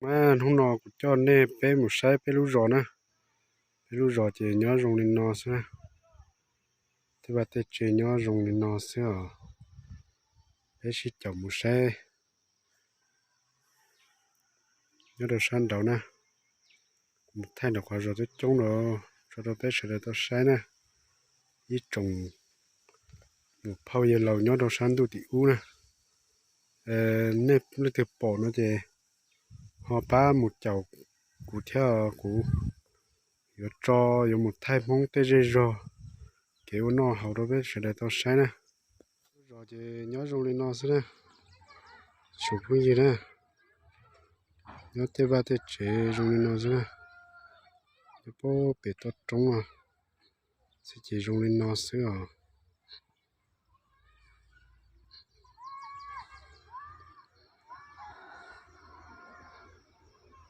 Mas hnub no kuv coj nej peb mus saib peb lub zos na. Peb lub zos ces nyob zoo li no xwb na. Tej vaj tej tsev nyob zoo li no xwb os. Peb sib caum mus saib nyob rau sab nraud na. Kuv mus thaij ntawm qhov zos coob coob los tso rau peb sawv daws tau saib na. Ib tsoom niam phauj yawg laus nyob rau sab ntuj tim ub na. Nej leej twg pom no ces ho pab mus caum kuv thiab, kuv yuav tso, yuav mus thaij Hmoob tej zej zog, kev ua noj haus rau peb sawv daws tau saib na. Zos ces nyob zoo li no xwb na, tsoom phooj ywg na. Nyob tej vaj tej tsev zoo li no xwb na. Nyob pem toj roob no xwb ces zoo li no xwb os.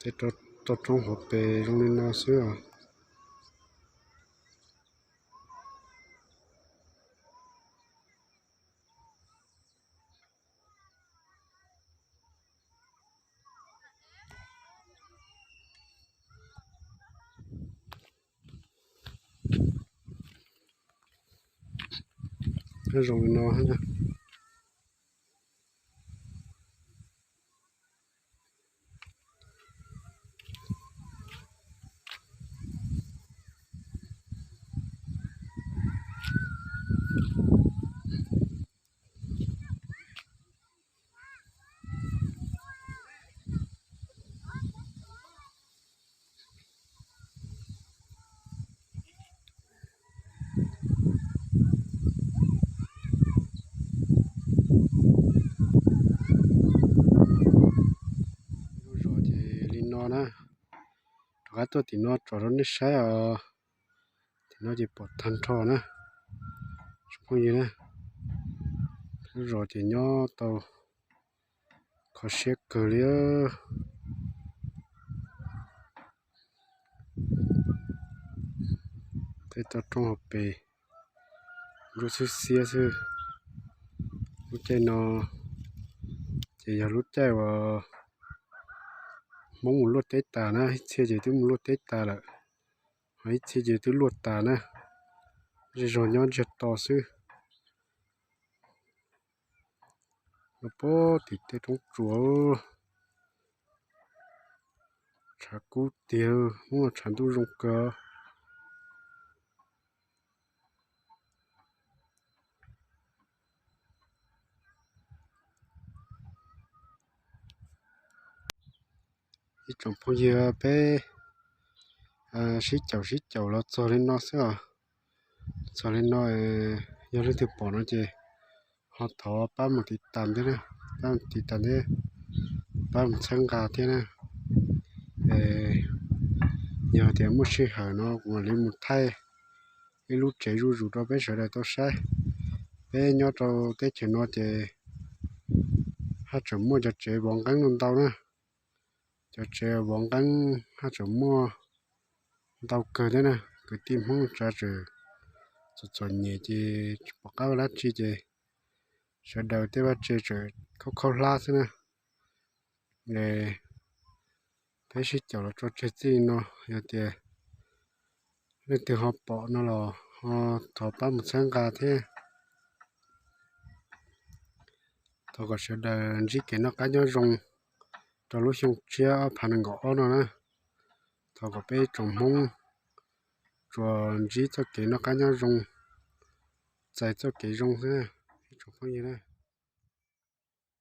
Tej toj roob hauv pes zoo li no xwb os. Zoo li no. Lub zos ces li no na. Rov qab tuaj tim no tso rau nej saib os. Tim no ces pom tag nrho na. Tsoom phooj ywg na, lub zos ces nyob tau kho siab kawg li. Tej toj roob hauv pes nruab xwb xiab xwb. Lub caij no ces yog lub caij uas Hmoob mus luaj teb tas na, ib txhia ces twb mus luaj teb tas lawm, ho ib txhia ces twb luaj tas na. Zej zog nyob ntsiag to xwb. Los puag tim tej roob tsuas, tshav kub tiag, hnub no tshav ntuj zoo kawg. Ib tsoom phooj ywg, peb sib caum sib caum los txog li no xwb os. Txog li no, yog leej twg pom no ces ho thov pab mus tiv tas thiab na, pab mus tiv tas thiab, pab mus txhawb nqa thiab na. Yog tias muaj sij hawm no kuv mam li mus thaij ib lub tsev zuj zus rau peb sawv daws tau saib. Peb nyob rau teb chaws no ces haj tseem muaj cov tsev vov nqeeb ntau ntau na. Cov tsev vov nqeeb haj tseem muaj ntau kawg thiab na. Kwv tij Hmoob tsa tseem txom txom nyem ces tsis pom qab ua dab tsi ces sawv daws tej vaj tse tseem khaub khaub hlab xwb na. Peb sib caum los tso tseg txij no, yog tias leej twg ho pom no los ho thov pab mus txhawb nqa thiab. Thov kom sawv daws ntsib kev noj qab nyob zoo rau lub xyoo tshiab ob phav nees nkaum ob no na. Thov kom peb tsoom Hmoob tsuas ntsib txoj kev noj qab nyob zoo, txais txoj kev zoo xwb, ib tsoom phooj ywg na.